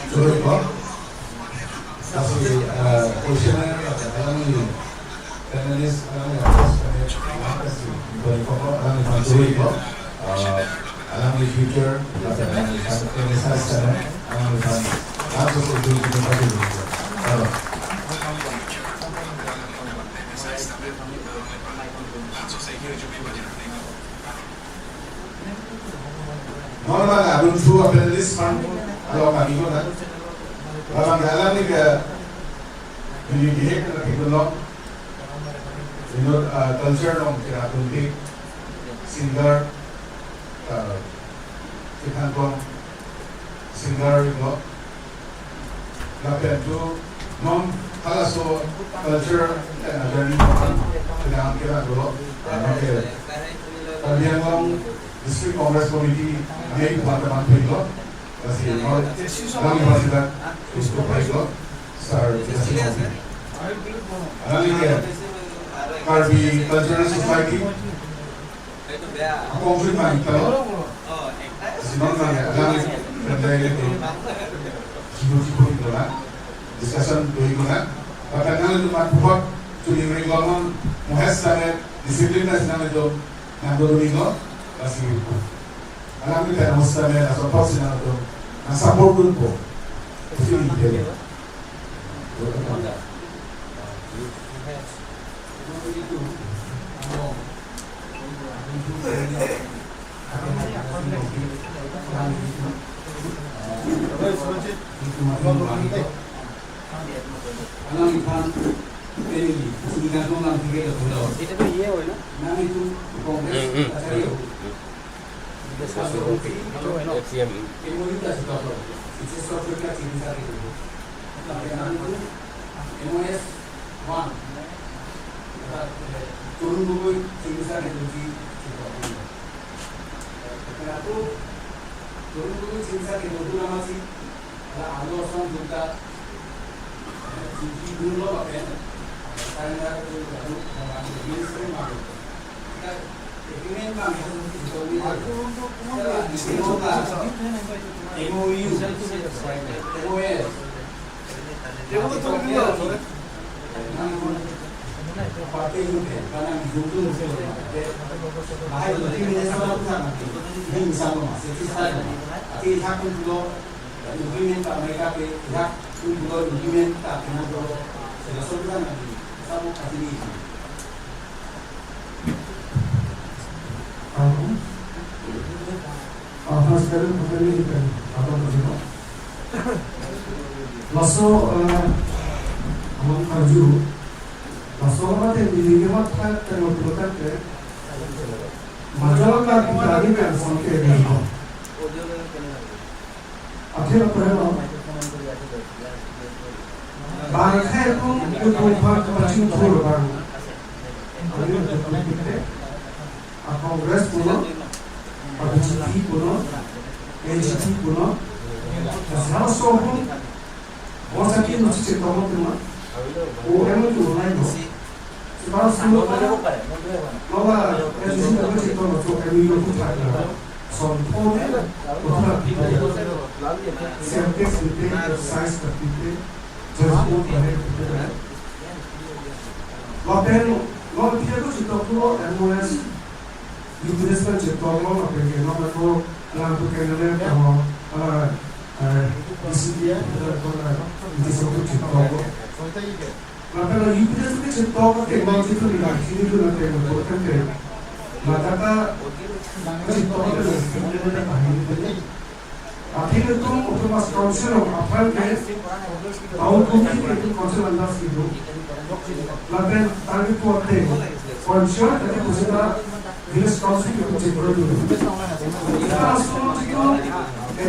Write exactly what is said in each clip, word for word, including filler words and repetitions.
Join po. Lasi, eh, question, eh, alangli panelist, alangli host, eh, alangli join po. Eh, alangli future, alangli panelist, eh, alangli panelist, eh, alangli pan-, laso ke join po. Halo. Non abang adunthu a-panelist aphan alo kami ko na. Labang alangli ke, ini di hek na kita long. Inut, ah, culture long kita adunthu singer, ah, kita long singer lo. Lapen tu non halaso culture, eh, journey aphan kita kita dolo. Oke. Karbi Anglong District Congress Committee ini buat teman pilo. Masih mau kami masih tak cukup baik lo. Sir, masih mau. Alangli ke Karbi Cultural Society. Akong jun man talo. Sinon man ya, alangli pendai itu. Sibu sibu itu lah. Discussion tu itu lah. Bahkan nang itu mat buat tu di ring lomon, muhes sangat disiplin lah senang itu. Nang dulu minggu, masih. Alangli pen host sangat, asal pot senang itu. Nang support dun po. Itu itu. Alangphan, eh, sini kan kong lang tiga dah pulau. Itu tuh iya, wena. Nang itu Congress, hmm, hmm, acara yuk. F C M. M O U ta si tolo. It's a software ka chini sa gitu. Tapi nang itu M O S one. Tarun Gogoi chini sa gitu si, si tolo. Tapi aku Tarun Gogoi chini sa gitu tu nama si. Ala alo asam junta, eh, chingki dun lo lapen, eh, surrender tu lalu, eh, ministry ma. Kita agreement ma, kita agreement ma. M O U, M O S. Party itu kan, karena didukung, bahai itu ministry ma, ini misal ma, satisfied ma. Tapi hak pun lo, agreement ta mereka ke, ya, un pulo agreement ta kena pulo, sila sob kan lagi, sabo kasih ni. Aku, ah, first kali bukan ini kan, apa tu sih? Laso, eh, amang karju, laso apa teh, di lima tak terlalu terletak deh. Majok ka kita ni kan sampai deh. Akhir apa ya? Bang khai pun itu pun paching thur bang. Akhir itu pun kita. A Congress puno, a B J P puno, N G P puno. Asal so pun, o sa ki nusi se tomo tema. O M O U nai no. Sebab semua lola N G P puno se tomo so M O U puthak na. Som pone, puthak pite. Semtes pite, size pite. Just put the head pite. Lapen, non dia tu si tomo M O S. Replacement chetok lo, lapen ke non ako lang tu kailan ya, kalau ala, eh, D C P ya, kita kalau itu satu chetok lo. Lapen la replacement chetok lo, technology tu bilang sini tu nanti important ke. Maka ta chetok lo, nanti kita tahan itu. Akhir itu Autonomous Council along aphan ke, tahu tu ni itu council under situ. Lapen tadi tu ate, council tadi pusita village council ke kucing berdua. Kita langsung itu,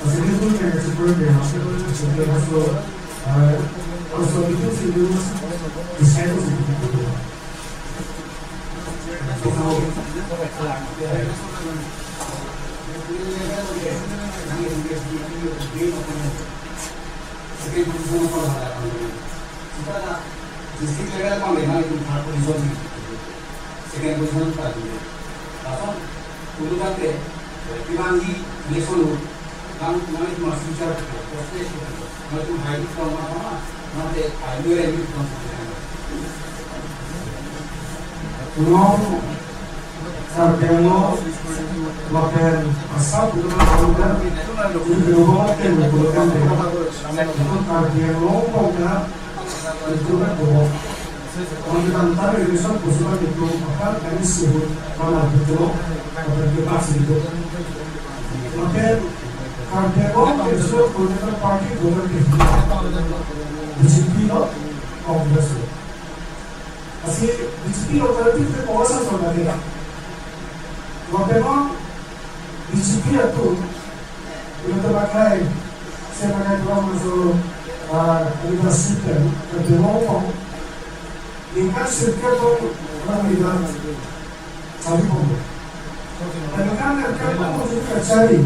Second point ke, second point ke, second point ke, so, uh, also because it was decided to be. District level pang le nang itum third position, second position ta dun. Lason pulotangte, kimanji election lo, nang, nang itum future, nang itum high level pang ma, ma, nang te high level ni pang. Nang Karbi Anglong lapen Assam pulo kan, pulo kan, pulo kan, pulo kan, pulo kan, Karbi Anglong pangka itu kan bohong. Kalau kita antar election pusukan itu apa, kami sebut mana betul, apa kita pasti itu. Lapen Karbi Anglong ke sudah political party bukan ke B J P lo, Congress lo. Lasi B J P alternative ke Congress asor lagi. Lapen B J P atum, itu pakai, saya pakai program so, ah, leadership dan kedua, ningkan sirkep orang leader. Chari pon. Tangka nangkep pon jodi kachari.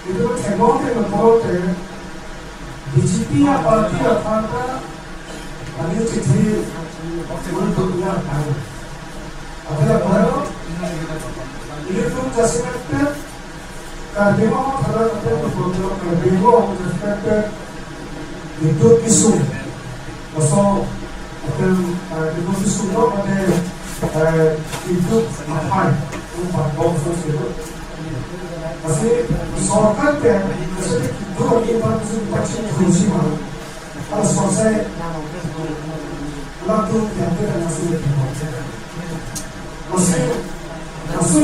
Itum theklong ke nangkok te B J P aparty aphan ta ani chithi mun tu ya tang. Apela paro. Itum jasemet Karbi Anglong aphan ta, Karbi Anglong respected, itu isu. Laso, apen, eh, itu isu lo pada, eh, itu apai, itu patbok so situ. Lasi sorkar ke, lasi itu lagi empat isu pachin kunci mah. Kalau selesai, lalu yang kita masih.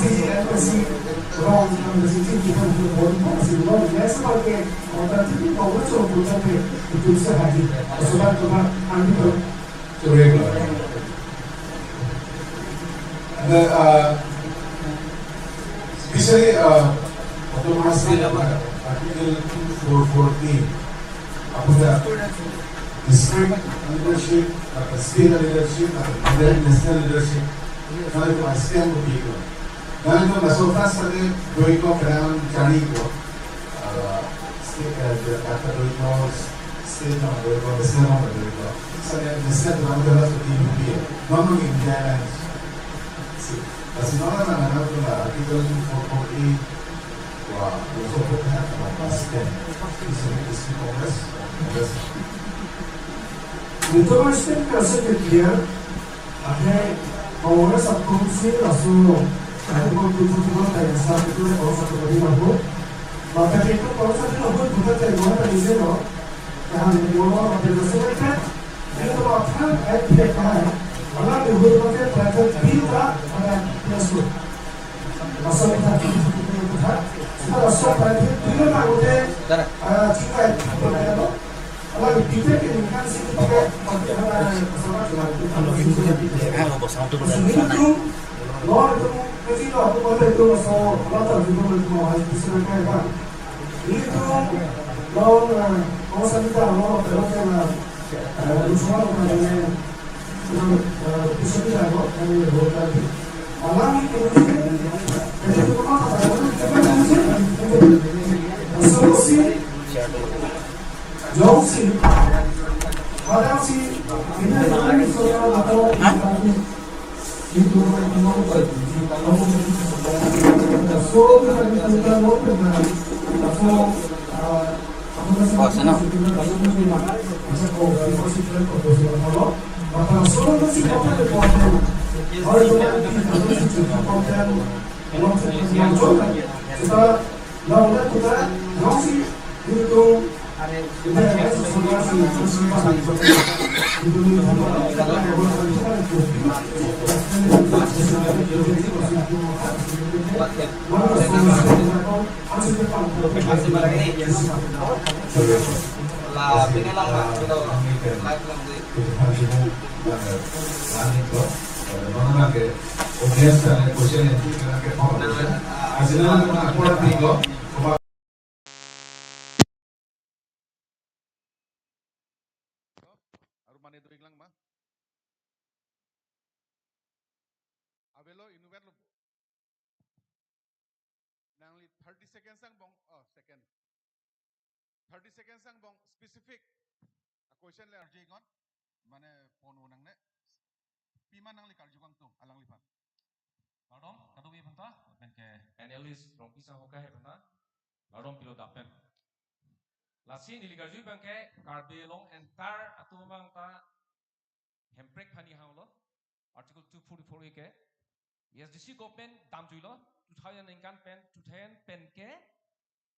Sixty, M P C, rong, M P C, sixty, kita buku baru pun masih belum. Ya, sebab ke, orang tadi mau macam buku tapi itu sehari. Sebab coba ambil Correct. And, uh, especially, uh, Autonomous State, uh, Article two four four A, about the district leadership, uh, state leadership, uh, national leadership, kalau itu S T M ko biko. Kalau itu masuk pas tadi doi ko penang cari ko, uh, state, uh, kata doi ko, state nama doi ko, national nama doi ko. Saya national nama doi ko di U P A. Nama India na. Si, kasi nama nama nama tu lah, Article two four four A, wah, also put that on the S T M. Is it, is it Congress? Congress. Autonomous State ka asa ke clear, athe Congress atum si laso Mate itu kalau satu lagi mahal. Maka itu kalau satu mahal bukan dari mana tadi sih, no? Yang mau apa, dari sini kan? Ini kalau apa, eh, tidak tahu. Mana dihur pakai private bill tak ada masuk. Masuk kita, kita, kita, kita, kita, kita, kita, kita, kita, kita, kita, kita, kita, Aru mane do-iklang ma? Avelo, inutvet lo. Nangli thirty seconds angbong, oh, second. Thirty seconds angbong specific a question le arju iknon. Mane phone o nangne. Pima nangli karju kangtung alangliphan. Kardom, kadokave aphanta, lapen ke panelist Rongpi sir ajoine aphanta. Kardom pilo lapen. Lasi neli karju abang ke Karbi Anglong entire atum abang ta Hemprek aphan nihanglo, Article two forty-four A ke. A S D C government damjuilo, two thousand ningkan pen, two thousand pen ke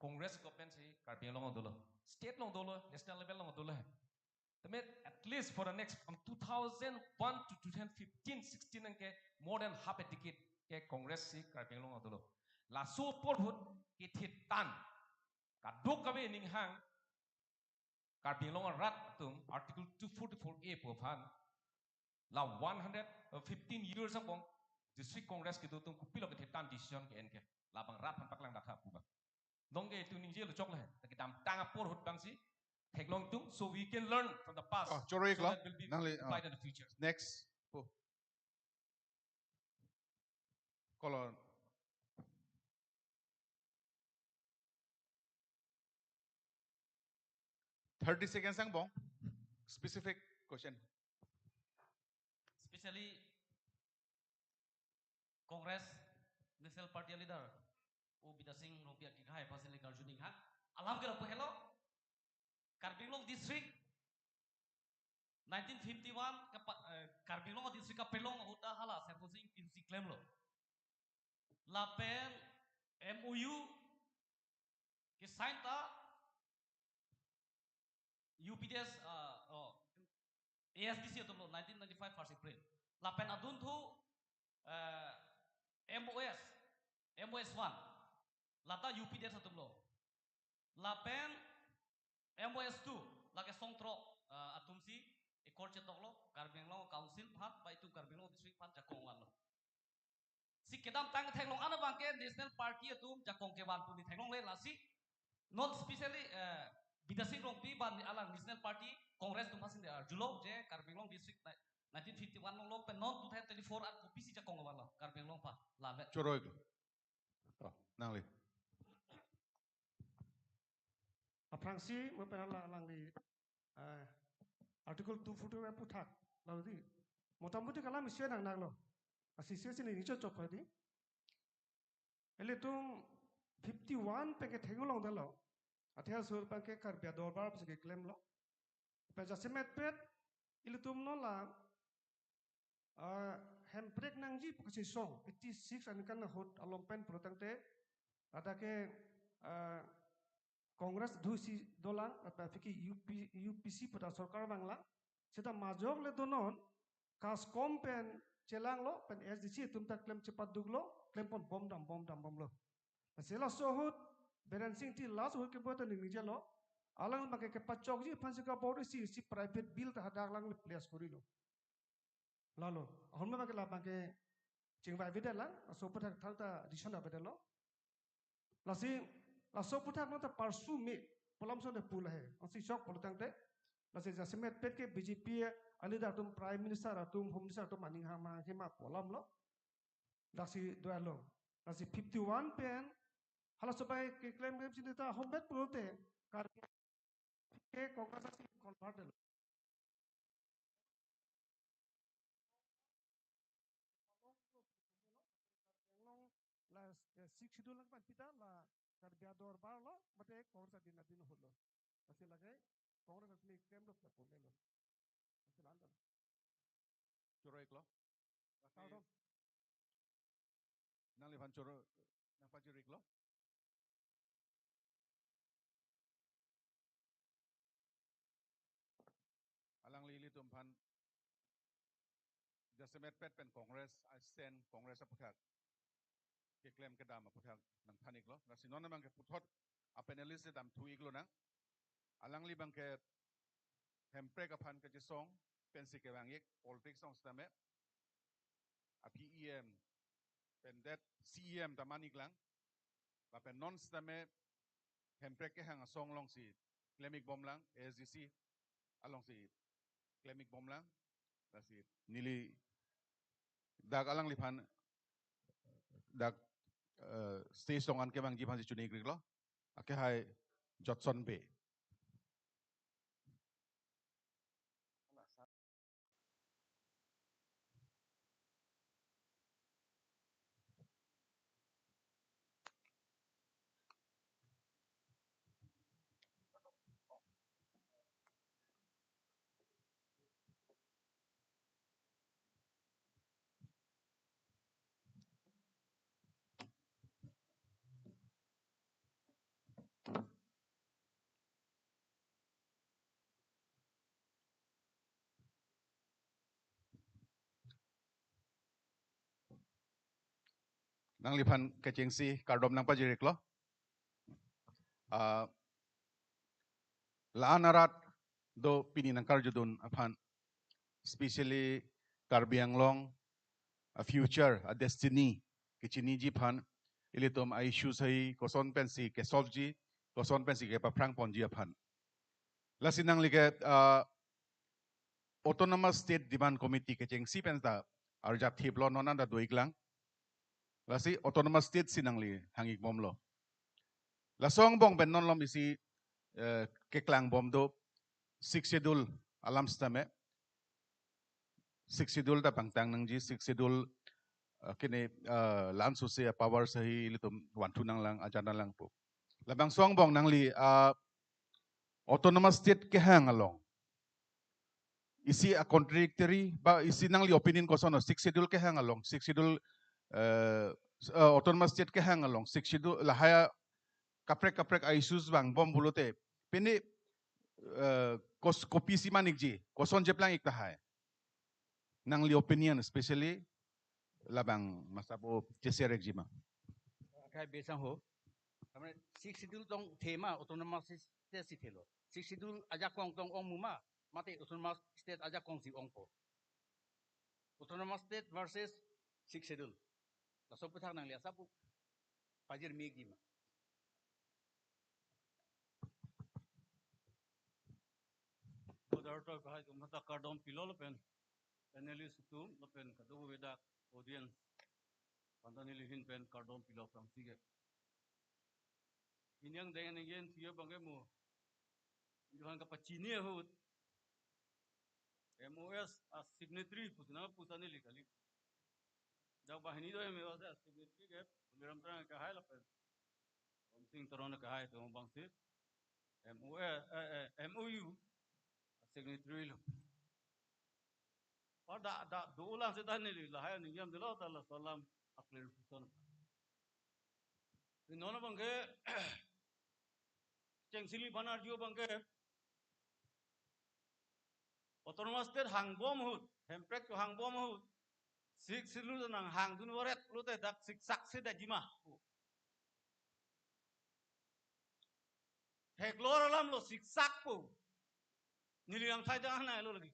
Congress government si Karbi Anglong dolo. State along dolo, national level along dolo. Tame at least for the next from two thousand one to two thousand fifteen sixteen ke more than half a decade ke Congress si Karbi Anglong dolo. Laso apor ahut kethe tan kadokave ninghang Karbi Anglong arat atum Article two forty-four A pu aphan la one hundred fifteen years angbong District Congress kedo atum kopilo kethe tan decision ke-en ke, labang rat aphan paklang dakha pu abang. Nonke itum ningjelo choklo he. Kedamtang apor ahut abang si theklong itum, so we can learn from the past. Oh, choro-iklo. So that will be Nangli, oh, applied in the future. Next. Po. Kolon. Thirty seconds angbong. Specific question. Especially Congress National Party leader O Bidya Sing Rongpi akehai aphan si neli karju ninghang. Alam ke lapu helo. Karbi Anglong District nineteen fifty-one kapa-, eh, Karbi Anglong District kapelong ahut ta hala Saipo Sing Ingti si klemlo. Lapen M O U ke-sign ta U P D S, ah, oh, A S D C atumlo nineteen ninety-five first April. Lapen adunthu, eh, M O S, M O S one. Lata U P D S atumlo. Lapen M O S two, lake songthrok, eh, atum si accord chetoklo, Karbi Anglong Council aphan, ba itum Karbi Anglong District aphan jakong vanlo. Si kedamtang theklong an abang ke National Party atum jakong kevan pu neli theklongle, lasi non specially, eh, Bidya Sing Rongpi ba alang National Party Congress atum aphan si neli arjulo je Karbi Anglong District ni-, nineteen fifty-one along pen non two thousand twenty-four an kopisi jakong vanlo Karbi Anglong aphan, lavet. Choro-iklo. Oh, nangli. Aphrangsi mo penala alangli, eh, Article two forty-one aputhak, lalu di. Motamuti kalam isi nangnanglo. Lasi isi si neli chokchok di. Ilitum fifty-one pen ke theklongdetlo. Athe asur pen ke Karbi Adorbar pusi keklemlo. Pen jasemet pet ilitum non la, ah, hemprek nangji pu kachesong, eighty six aningkan ahut along pen pulotangte, ladak ke, ah, Congress adhui si dolang, lapen aphi ke U P, U P C pu ta sorkar vanglang. Seta majok le donon, KASCOM pen chelanglo, pen A S D C atum ta klem chepaduklo, klem pon bom dam, bom dam, bomlo. Lasi laso ahut, Biren Singh Engti last ahut kebot ta ningjelo, alang abang ke kepachokji aphan si kabor isi, isi private bill ta hadak alang le place korilo. Lalo, ahormu abang ke labang ke chingvai avedet lang, laso aphuthak thangta decision avedet lo. Lasi, laso aphuthak nangta parsu me, pulam son de pula he. Ansi chok pulotangte. Lasi jasemet pet ke B J P a leader atum, Prime Minister atum, Home Minister atum aning hang mang hima pulam lo. Daksi dua lo. Daksi fifty one pen. Halaso bai keklem klem sini ta hombet pulote. Karbi ke Congress si convert lo. La, eh, Sixth Schedule lang pan pita la Karbi adorbar lo, mate Congress adin adin ahut lo. Lasi lake Congress asmi klem lo, klem lo. Lasi la-an lo. Choro-iklo. Lasi kardom. Nangliphan choro, nangpajir-iklo. Alangli ilitum aphan jasemet pet pen Congress, asen Congress aphuthak keklem kedam aphuthak nangthan-iklo. Lasi non abang ke puthot a panelist damthu-iklonang. Alangli abang ke hemprek aphan kachesong pensi kevang-ik, politics along sitame. Aphi E M pen det C E M ta man-iklang. Lapen non sitame hemprek kehang asong alongsi klem-ik bomlang, A S D C alongsi klem-ik bomlang. Lasi neli dak alangliphan dak, eh, stage along an kevangji aphansi chuni-ik-iklo. Akehai Jotson Bey. Nangliphan kechengsi kardom nangpajir-iklo. Ah, la-an arat do pini nangkarjudun aphan, especially Karbi Anglong a future, a destiny kechiniji aphan, ilitum a issues hai koson pensi kesolve-ji, koson pensi kepaphrang ponji aphan. Lasi nangli ke, ah, Autonomous State Demand Committee kechengsi pen ta arjap thiplo, non anta do-iklang. Lasi Autonomous State si nangli hang-ik bomlo. Laso angbong pen non malom isi, eh, keklang bom do Sixth Schedule alam sitame. Sixth Schedule ta pangtang nangji, Sixth Schedule, eh, kene, eh, la-an sose a power sahi ilitum vanthu nanglang, ajan nanglang pu. Labangso angbong nangli, ah, Autonomous State kehang along isi a contradictory ba isi nangli opinion koson, Sixth Schedule kehang along, Sixth Schedule, eh, eh, Autonomous State kehang along, Sixth Schedule lahai a kaprek kaprek a issues vangbom pulote, pini, eh, kos-, kopisi man-ikji, koson cheplang-ik tahai? Nangli opinion especially labang masa bo che-share-ikji ma? Akhai Bey sangho. Karena Sixth Schedule tong thema Autonomous State si thelo. Sixth Schedule ajakong tong ong muma, mate Autonomous State ajakong si ongpo. Autonomous State versus Sixth Schedule. Laso aphuthak nangli asap pajirmi-ikji ma? Moderator akhai atum aphan ta kardom pilo lapen panelist atum lapen kadokave dak audience aphan ta neli ahin pen kardom pilo aphrangsi ke. Pini angdeng ningje-ikji abang ke mo, ikan kapachini ahut M O S a signatory pusi nangpusi neli kali. Dak banghini do M O S a signatory ke Tuliram Teron akehai lapen Ram Singh Teron akehai atum abangsi M O S, eh, eh, M O U a signatory lo. Pada da dolang seta neli lahai ningjam delo ta laso alam a-clarification. Di non abangke chengsi neli aphan arju abangke Autonomous State hangbom ahut, Hemprek chohangbom ahut, Sixth Schedule nanghangdun varet pulote dak siksak si daji ma. Theklong alam lo siksak po. Neli nangthaidang hanai lo lagi.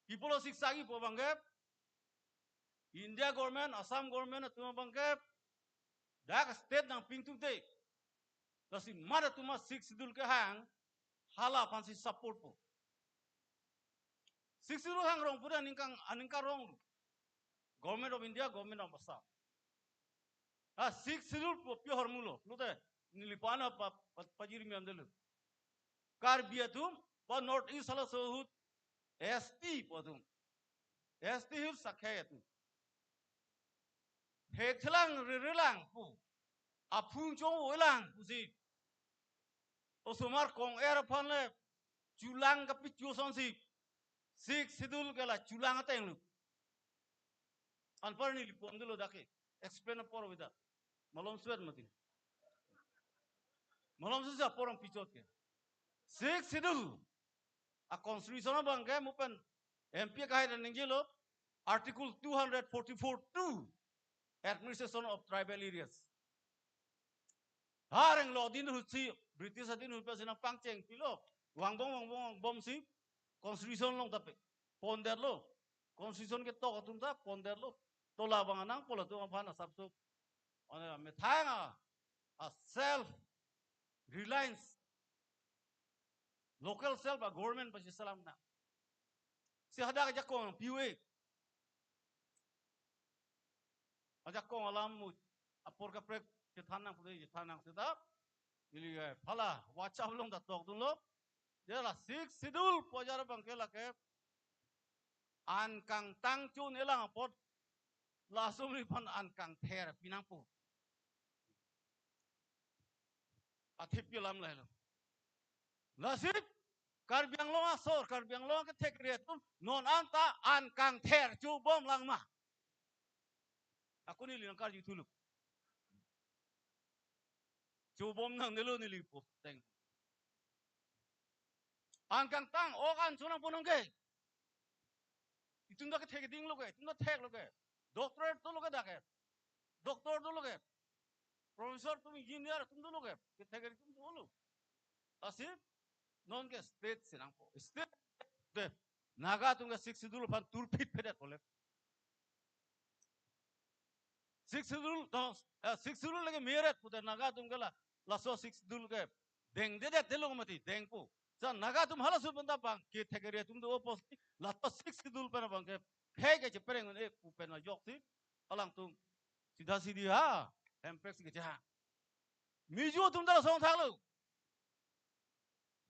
Kipu lo siksak kipu abangke India government, Assam government atum abangke dak state nangpi ingtungte, lasi mat atum a Sixth Schedule kehang, hala aphansi support po. Sixth Schedule hangrong pura aningkang, aningkang rong. Government of India, Government of Assam. A Sixth Schedule pu pi ahormu lo, pulote neli aphan pa, pa, pajirmi amdelo. Karbi atum, pa North East halaso ahut, S T pu atum. S T Hill Sakhai atum. Hekthelang rerelang pu. Aphung chong-olang pusi. Osomar kong-er aphan le chulang kapichu asonsi Sixth Schedule ke la chulang ateng lo. Anpar neli pon dolo dak ke. Explain apor bida. Malom suet mati. Malom suet apor ang pichot ke. Sixth Schedule a-constitution abangke mo pen M P kahai dan ningjelo, Article two hundred forty-four two, Administration of Tribal Areas. Hareng lo din ahutsi, British adin ahut pensi nangpangcheng pilo. Vangbom, vangbom, vangbomsi constitution along ta pe pondetlo. Constitution ketok atum ta pondetlo. To labang anang pol atum aphan asapso, ane methang a, a self reliance, local self a government pasi selam na. Si hadak ajakong P U A. Ajakong alam mo apor kaprek chethan nang pute chethan nang seta. Ili, eh, phala WhatsApp along ta tokdunlo. Dia la Sixth Schedule pu ajar abangke lake an kangtang chu-un-elang apot, laso neli aphan an kangther pinangpo. Athe pi alam lahelo. Lasi Karbi Anglong asor, Karbi Anglong kethek kere atum non anta an kangther chubomlang ma? Ako neli nangkarju thulo. Chubom nangnelo neli pu teng. An kangtang, ok an chonangpo nang ke. Itum ta kethek dinglo ke, itum ta theklo ke. Doctorate dolo ke dak ke. Doctor dolo ke. Professor atum, engineer atum dolo ke. Kethek itum dolo. Lasi non ke state si nangpo. State de Naga atum ke Sixth Schedule aphan turphit phedet pole. Sixth Schedule, no, eh, Sixth Schedule lake meret pute Naga atum ke la, laso Sixth Schedule ke dengdedet delo mati, dengpo. Sa Naga atum halaso pen ta bang kethek kere atum do apotsi, laso Sixth Schedule pen abangke khei ke chepereng un-e pu pen ajoksi, alangtum sidha sidhi ha, Hemprek si kechehang. Mizo atum ta lason thaklo.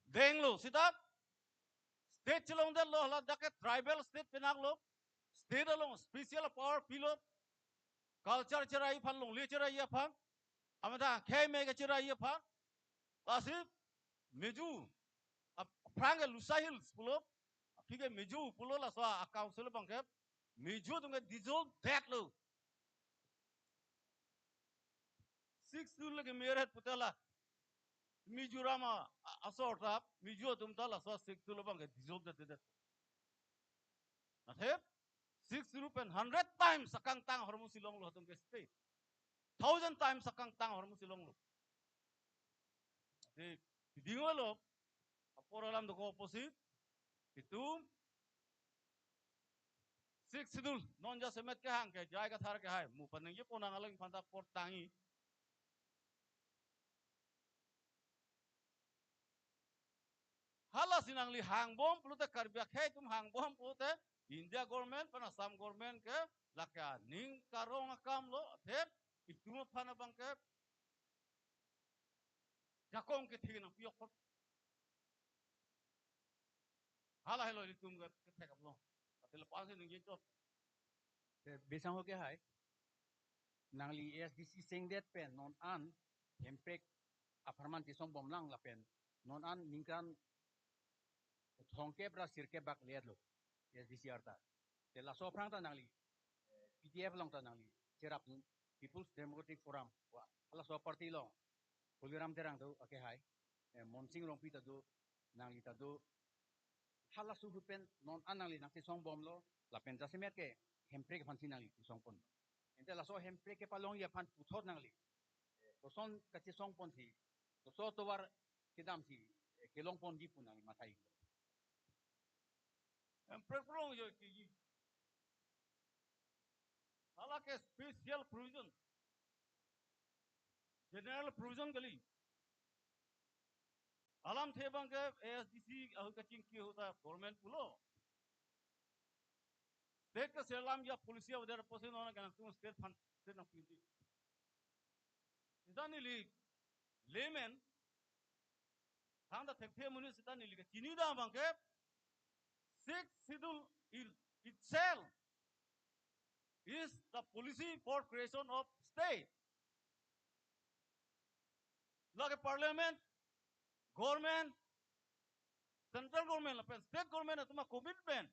Denglo, sita state chelongdetlo, hala dak ke tribal state penaklo. State along special power pilo. Culture cherai aphan, longle cherai aphan, ameda khei me ke cherai aphan. Lasi Mizo, ap-, aphrang ke Lushai Hills pulo, aphi ke Mizo pulo, laso a-council abangke Mizo atum ke dissolve detlo. Sixth Schedule lake meret pute la Mizoram a, a, asor ta, Mizo atum ta laso Sixth Schedule abangke dissolve det det. Athe Sixth Schedule pen hundred times akangtang ahormu si longlo atum ke state. Thousand times akangtang ahormu si longlo. Athe dinglo, apor alam dokok apotsi, itum Sixth Schedule non jasemet kehang ke J I Kathar ke hai, mo paningje ponang alang aphanta apor tangji. Hala si nangli hangbom pulote, Karbi akhei atum hangbom pulote, India government pen Assam government ke lake aning karong akam lo, athe itum aphan abangke jakong kethe nangpi-ok apot. Hala helo itum ke kethek aplo. Athe lapu-an si ningje chot. Te besang ho ke hai. Nangli A S D C sengdet pen non an Hemprek apharman chesongbomlang lapen non an ningkan thomkep ra sirkep bak le-etlo. S D C arta. Te laso aphrang ta nangli, eh, P D F along ta nangli cherapdun, People's Democratic Forum, wa, halaso aparty along Tuliram Terang do akehai, eh, Monsing Rongpi ta do, nangli ta do. Halaso ahut pen non an nangli nangchesong bomlo, lapen jasemet ke Hemprek aphansi nangli chesong ponlo. Ante laso Hemprek kepalongji aphan puthot nangli, eh, koson kachesong ponsi, koson atovar kedamsi, eh, kelong ponji pu nangli mathai. Hemprek prong jo kiji. Hala ke special provision. General provision kali. Alamthe abang ke A S D C ahut kachingki ahut ta government pulo. State kaselam ya policy order apotsi non ke nangtum state aphan, state nangpinji. Sita neli layman, thangta thekthe amonit sita neli kachinidam abang ke, Sixth Schedule in itself is the policy for creation of state. Lake parliament, government, central government lapen state government atum a-commitment.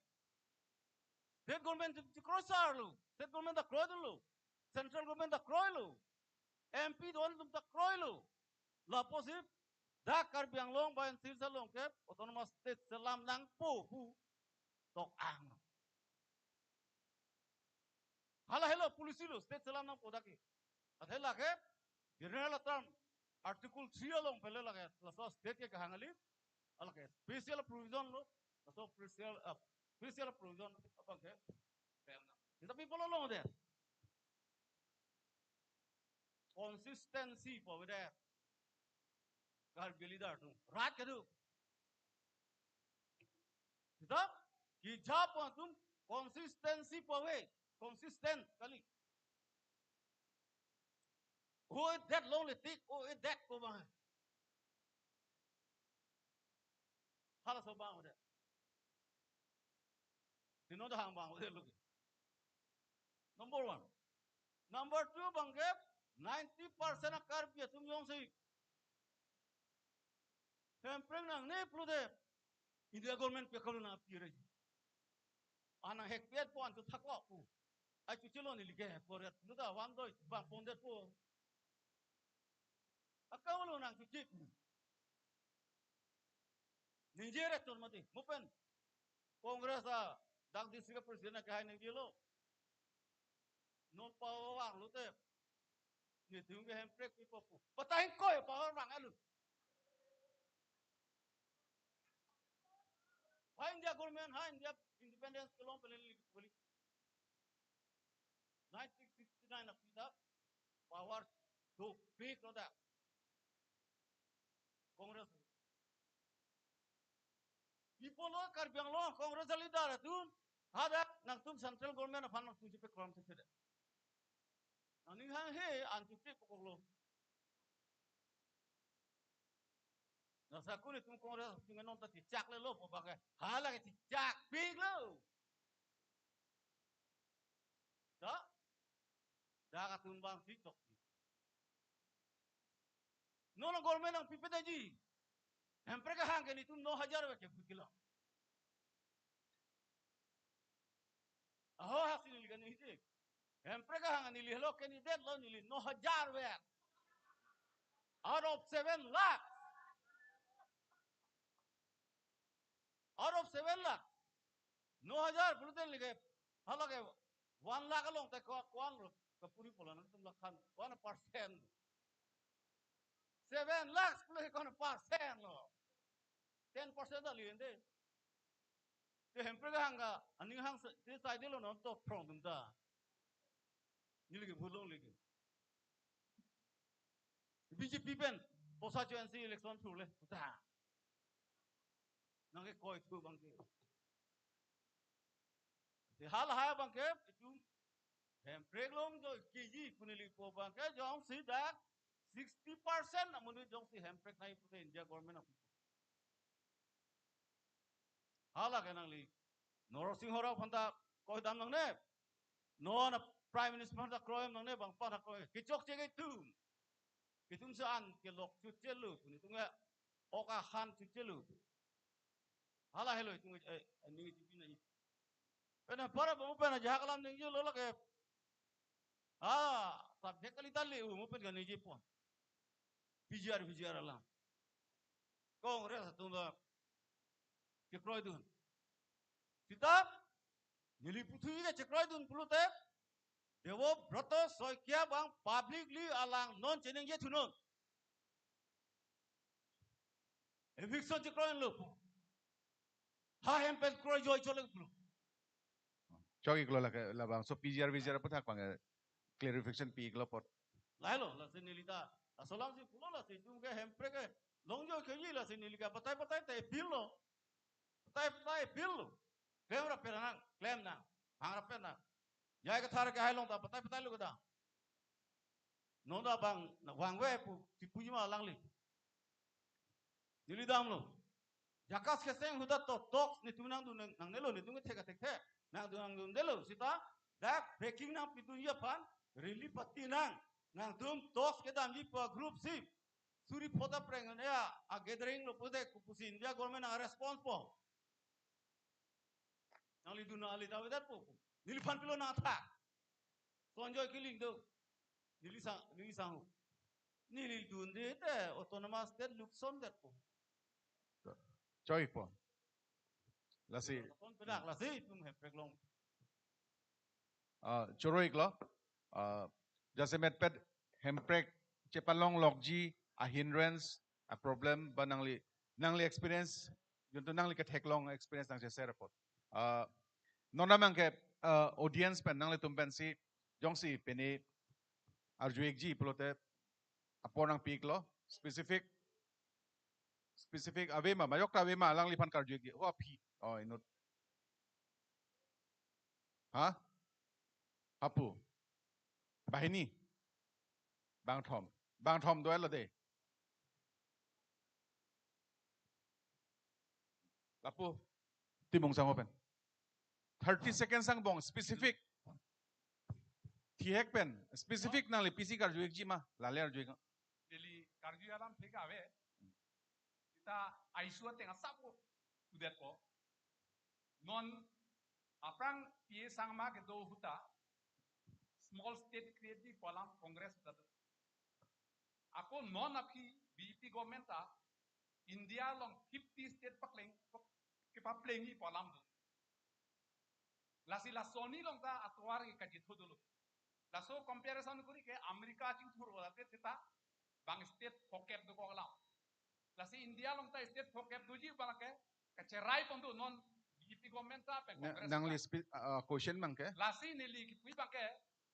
State government chekroisarlo, state government ta kroidunlo, central government ta kroilo, M P don atum ta kroilo. Lapusi dak Karbi Anglong bai Silchar along ke autonomous state selam nangpo pu tok-ang. Hala helo policy lo, state selam nangpo dak ke. Athe lake general term article three along pele lake laso state ke kehang kali, lake special provision lo, laso special, uh, special provision abang ke. Kita people along there. Consistency pu avedet. Karbi leader atum rat kedo. Kita kija pu atum consistency pu ave, consistent kali. O edet longle tik, o edet ko bang. Halaso abang avedet. Dino dahang abang avedet lagi. Number one. Number two abang ke ninety percent a-Karbi atum jongsi Hemprek nangne pulote India government pekalo nangpire. Anang hekpet po an tu thakwa pu. Ai tu chelo neli ke poret. Nuta wan doi bang pondet po. Akam lo nangchuchik. Ningje re chor mati. Mo pen Congress a dak district president akehai ningjelo. Non power vanglote netum ke Hemprek pipo pu. Patang ingkoi power vang alu. Ha India government, ha India independence kelong pele li poli. Nineteen sixty-nine aphi ta power dopiklo dak Congress. Pi apotlo Karbi Anglong Congress leader atum hadak nangtum central government aphan nangtum chepeklemthedet. Nangning hanghe an chepekoklo. Nasa kuni tum Congress atum non ta chichak lelo pu abang ke. Hala ke chichakpiklo. Ta? Dak atum abang si chok. Non government nangpipedet ji. Hemprek kehang ke netum no hajar vek ke bukilo. Aho hasi neli kaningje. Hemprek kehang neli helo candidate lo neli no hajar vek. Out of seven lakh. Out of seven lakh. No hajar pulote neli ke. Hala ke one lakh along te ko-an lo. Kapuri pola nangtum lakhan. One percent. Seven lakhs pulote ko-an percent lo. Ten percent ta liende. Te Hemprek kehang ke, aning hang se, te saidelo non to phrong atum ta. Neli ke bhulong leke. B J P pen, posa cho N C election thurle, ta. Nang ke koi thu abang ke. Te hala hai abang ke, itum Hemprek long jo kiji pu neli pu abang ke, jongsi dak sixty percent amonit jongsi Hemprek nangji pulote India government atum. Hala ke nangli. Narsingha Rao aphan ta kroidam nangne. Non a Prime Minister aphan ta kroi nangne, bang aphan ta kroi. Kechokche ke itum. Itum si an kelok chotchelo. Itum ke ok ahan chotchelo. Hala helo itum, eh, eh, ning itum na. Pen apar abang pen ajahak alam ningje lo lake. Ah, subject kali tali, uh, mo pen kaningje pon. P G R, V G R alam. Congress atum ta chekroidun. Sita, neli puthu ke chekroidun pulote, Debobroto Saikia abang publicly alang non cheningje thunon. Eviction chekroilo pu. Ha hem pen kroi joi chole pulo. Chok-iklo lake labangso P G R V G R aphuthak abang, eh, clarification pi-iklo apot. Lahelo, lasi neli ta. Laso alam si pulo lasi itum ke hemprek ke. Long joi ke ji lasi neli ke patai patai te appeal lo. Patai patai appeal lo. Klem rap nang, klem nang. Bang rap nang. Jai Kathar ke hai along ta patai patai lo kedam. Non ta bang na vangve pu, si puji ma alangli. Neli damlo. Jakas keseng ahut ta to talks netum nangdun nang, nangnelo netum ke thek athek the. Nangdun nangdundelo sita dak breaking nangpidunji aphan relief party nang. Nangtum talks kedamji pu group si. Suri pho ta preng ne ya, a gathering lo pulote kopusi India government nang response po. Nangli dun nangli ta avedet po. Neliphan pilo nangthak. Sonjoy Kiling do. Neli sang, neli sang. Neli dunde te autonomous state lukson det po. Choi po. Lasi. Kon pedak lasi itum hemprek long. Ah, choro-iklo. Ah, jasemet pet hemprek chepalonglokji a hindrance, a problem ba nangli, nangli experience, juntu nangli ketheklong experience nang share apot. Ah, non abang ke, ah, audience pen nanglitum pensi, jongsi pini arju-ikji pulote apor nangpi-iklo, specific, specific ave ma, majok ta ave ma, alangliphan karju-ikji. Oh, aphi. Oh, inut. Ha? Hapu. Banghini. Bangthom. Bangthom do-etlo de. Lapu. Timung sang open. Thirty seconds angbong specific. Thihek pen specific nangli pisi karju-ikji ma, lale arju-ik. Neli karju alam thik ave. Sita I S U ateng asap ko udet po. Non aphrang P A Sangma kedo ahut ta small state create ji pu alam Congress ta do. Ako non aphi B J P government ta India along fifty state pakleng, kepaplengji pu alam do. Lasi laso arni along ta atovar ke kachethur dolo. Laso comparison kori ke America chingthur ola te sita bang state phokep dokok alam. Lasi India along ta state phokep doji abang ke kacherai pon do non B J P government ta pen Na-, Congress nangli ta. Spe-, ah, ah, question abang ke? Lasi neli kipu abang ke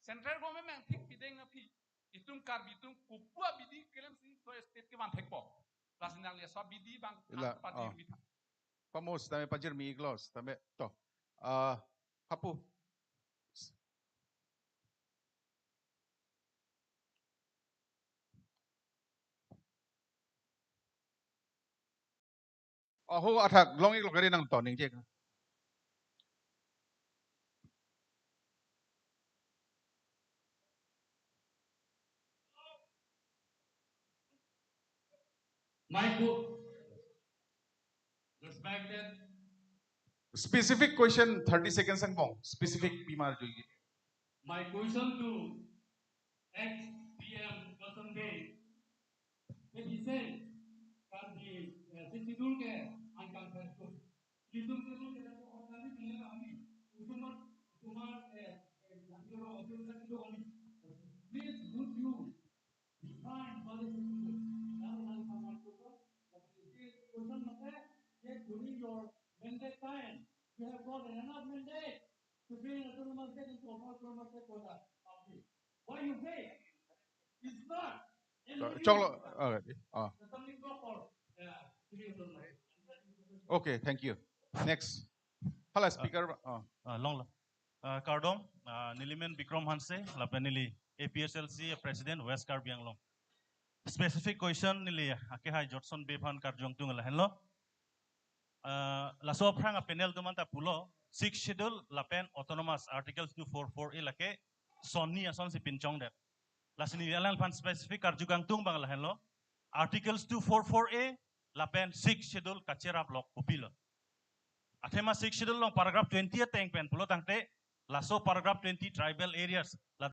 central government abang thik pideng aphi itum Karbi atum kopi abidi keklem si laso state kevan thekpo. Lasi nangli laso abidi abang Ila, ang pati ah. Mitha. Pamos tame pajir mi iglos tame to. Ah, hapu. Aho athak long-iklo kari nang toning cek. Michael, respected. Specific question, thirty seconds angbong. Specific pima arju-ikji. My question to ex P M Karsan Bey, that he said that the, uh, sixth schedule ke unconstitutional. Sixth schedule ke unconstitutional kami. Usumar, usumar, eh, eh, please, would you define what is sixth schedule? That was my question. But the question was that, yes, during your mandate time, you have got enough mandate to bring autonomous state into autonomous state for the public. Why you fail? It's not. Choklo, okay, ah. Okay, thank you. Next. Hala speaker, ah. Ah, longlo. Ah, kardom, ah, neli men Bikram Hanse, lapen neli A P H L C President West Karbi Anglong. Specific question neli akehai Jotson Bey aphan karju ingtung lahenlo. Ah, laso aphrang a-panel atum anta pulo, sixth schedule lapen autonomous Articles two four four A lake sonni asonsi pinchongdet. Lasi neli alangliphan specific karju kangtung abang lahenlo. Articles two four four A lapen sixth schedule kacherap lok kopilo. Athema Sixth Schedule along paragraph twenty ateng pen pulo tangte, laso paragraph twenty tribal areas, la